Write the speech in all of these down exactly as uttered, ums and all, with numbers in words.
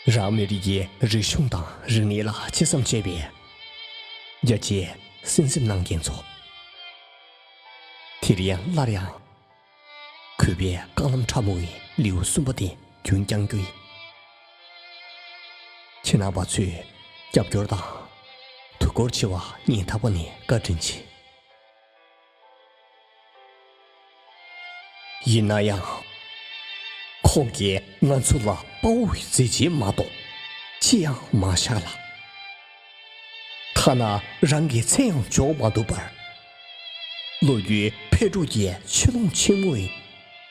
རང་མི་རིགས་ཀྱི་རིག་གཞུང་དང་རིག་གནས་ལ་གཅེས་སེམས་བྱས་པའི་རྒྱ་ཆེའི་སེམས་སེམས་ནང་རྒྱན་ཚོགས། དེར་ཡང་སླར་ཡང་གུས་པའི་རྐང་ལམ་ཕྲ་མོ་བའི་ལེའུ་གསུམ་པ་དེ་རྒྱུན་བསྐྱང་རྒྱུ་ཡིན། ཁྱེད་རྣམ་པ་ཚོས་རྒྱབ་སྐྱོར་དང་ཐུགས་ཁུར་ཆེ་བ་སྙིང་ཐག་པ་ནས་བཀའ་དྲིན་ཆེ། ཡིན་ན་ཡང་། ཁོང་གིས་ང་ཚོ་ལ་དཔའ་བོའི་མཛད་རྗེས་མ་གཏོགས་ཅི་ཡང་མ་བཞག་ལ། ཐ་ན་རང་གི་མཚན་ཡང་འཇོག་མ་ཐུབ་པར། ལོ་རྒྱུས་འཕེལ་འགྲོ་གི་ཆུ་ཀླུང་ཆེན་མོའི་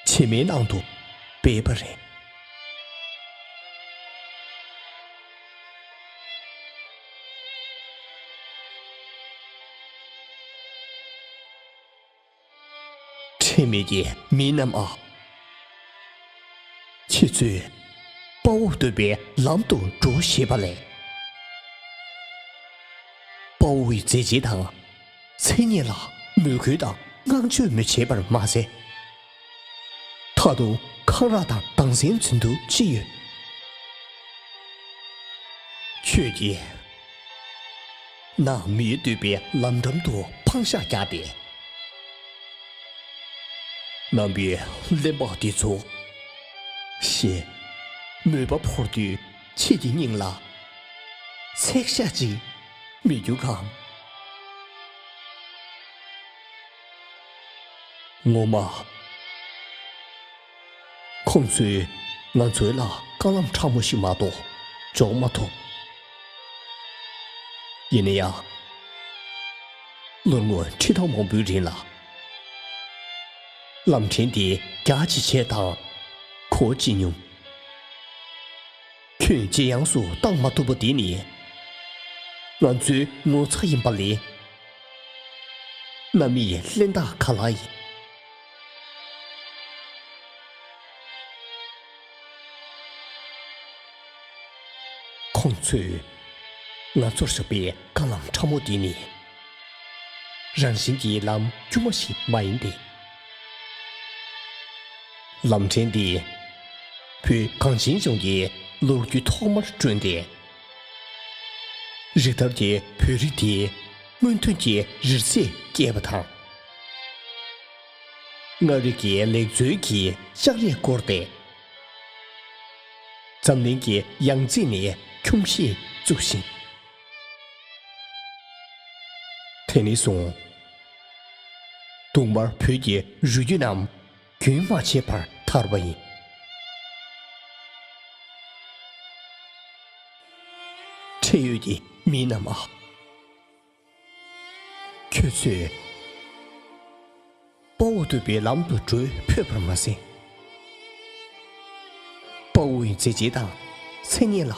བྱེ་མའི་ནང་དུ་སྦས་པ་རེད། ཁྲེལ་མེད་ཀྱི་མི་རྣམས་ཨ། ཁྱེད་ཚོས་དཔའ་བོ་འདོད་པའི་ལམ་དུ་འགྲོ་ཞེས་པ་ལས། དཔའ་བོའི་མཛད་རྗེས་དང་མཚན་སྙན་ལ་མོས་གུས་དང་བསྔགས་བརྗོད་མི་བྱེད་པར་མ་ཟད། ད་དུང་འཁང་ར་དང་སྡང་སེམས་འཛིན་དུ་ཅི་ཡོད། ཁྱོད་ཀྱིས་ནང་མིའི་འདོད་པའི་ལམ་འགྲམ་དུ་འཕང་ཤག་བརྒྱབ་པས། རྣམ་པའི་གླེན་པ་འདི་ཚོ་ཞེས་མོས་པ་བོར་དུས་ཁྱེད་ཀྱི་སྙིང་ལ་ཚེག་ཤ་ཅིག་མི་རྒྱུག་གམ། ངོ་མ། ཁོང་ཚོས་ང་ཚོའི་ལ་རྐང་ལམ་ཕྲ་མོ་ཞིག་མ་གཏོགས་འཇོག་མ་ཐུབ། ཡིན་ན་ཡང་། ལོ་ངོ་ཁྲི་སྟོང་མང་པོའི་རིང་ལ། ལམ་ཕྲན་འདི་རྒྱ་ཆེ་ཆེ་དང་གོ་ཇེ་ཉུང་། ཁྱོན་ཇེ་ཡངས་སུ་བཏང་མ་ཐུབ་པ་འདི་ནི། ང་ཚོའི་ངོ་ཚ་ཡིན་པ་ལས། རྣམ་སྨིན་གླེན་རྟགས་ག་ལ་ཡིན། ཁོང་ཚོས་ང་ཚོར་བཞག་པའི་རྐང་ལམ་ཕྲ་མོ་འདི་ནི། རང་བཞིན་གྱི་ལམ་དཀྱུས་མ་ཞིག་མ་ཡིན་ཏེ། ལམ་ཕྲན་འདི་བོད་གངས་ཅན་ལྗོངས་ཀྱི་ལོ་རྒྱུས་ཐོག་མར་བསྐྲུན་ཏེ། རི་ཐབས་ཀྱིས་བོད་རིགས་དེའི་སྔོན་ཐོན་གྱི་རི་རྩེ་བསྐྱལ་བ་དང་། མངའ་རིས་ཀྱི་ལེགས་མཛོད་ཀྱི་ལྕགས་རིས་བསྐོར་ཏེ། འཛམ་གླིང་གི་ཡང་རྩེ་ནས་ཁྱུང་གཞིས་བཙུགས་ཤིང་། དེ་ནས་བཟུང་། དུང་དམར་བོད་ཀྱི་རུས་རྒྱུད་རྣམས་རྒྱུན་མ་ཆད་པར་དར་བ་ཡིན། ཁྲེལ་ཡོད་ཀྱི་མི་རྣམས་ཨ། ཁྱོད་ཚོས་དཔའ་བོ་འདོད་པའི་ལམ་དུ་བགྲོད་ཕོད་པར་མ་ཟད། དཔའ་བོའི་མཛད་རྗེས་དང་མཚན་སྙན་ལ་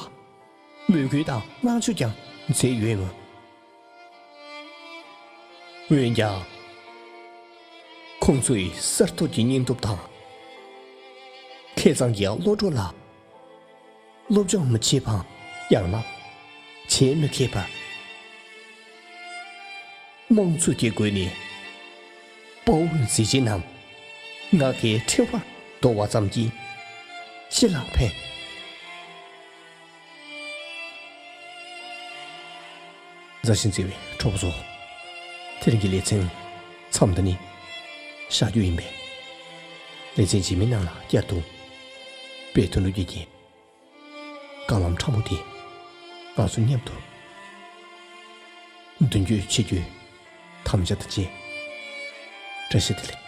མོས་གུས་དང་བསྔགས་བརྗོད་ཀྱང་མཛད་ཡོད་མོད། འོན་ཀྱང་། ཁོང་ཚོའི་གསར་གཏོད་ཀྱི་སྙིང་སྟོབས་དང་། མཁས་མཛངས་ཀྱི་བློ་གྲོས་ལ། སློབ་སྦྱོང་མི་བྱེད་པའམ་ཡང་ན་བྱེད་མི་མཁས་པར། རྨོངས་ཚོད་ཀྱི་སྒོ་ནས་དཔའ་བོའི་མཛད་རྗེས་རྣམས་ངག་གི་ཕྲེང་བར་འདོགས་པ་ཙམ་གྱིས་ཅི་ལ་ཕན། མཛའ་ཞིང་བརྩེ་བའི་གྲོགས་པོ་ཚོ། དེ་རིང་གི་ལེ་ཚན་མཚམས་འདི་ནས་བཞག་རྒྱུ་ཡིན་པས། ལེ་ཚན་རྗེས་མའི་ནང་ལ་བསྐྱར་དུ་དཔལ་དོན་གྲུབ་རྒྱལ་གྱི་རྐང་ལམ་ཕྲ་མོ་དེ་ང་ཚོ་མཉམ་དུ་མདུན་སྐྱོད་བྱེད་རྒྱུའི་དམ་བཅའ་དང་བཅས། བཀྲ་ཤིས་བདེ་ལེགས།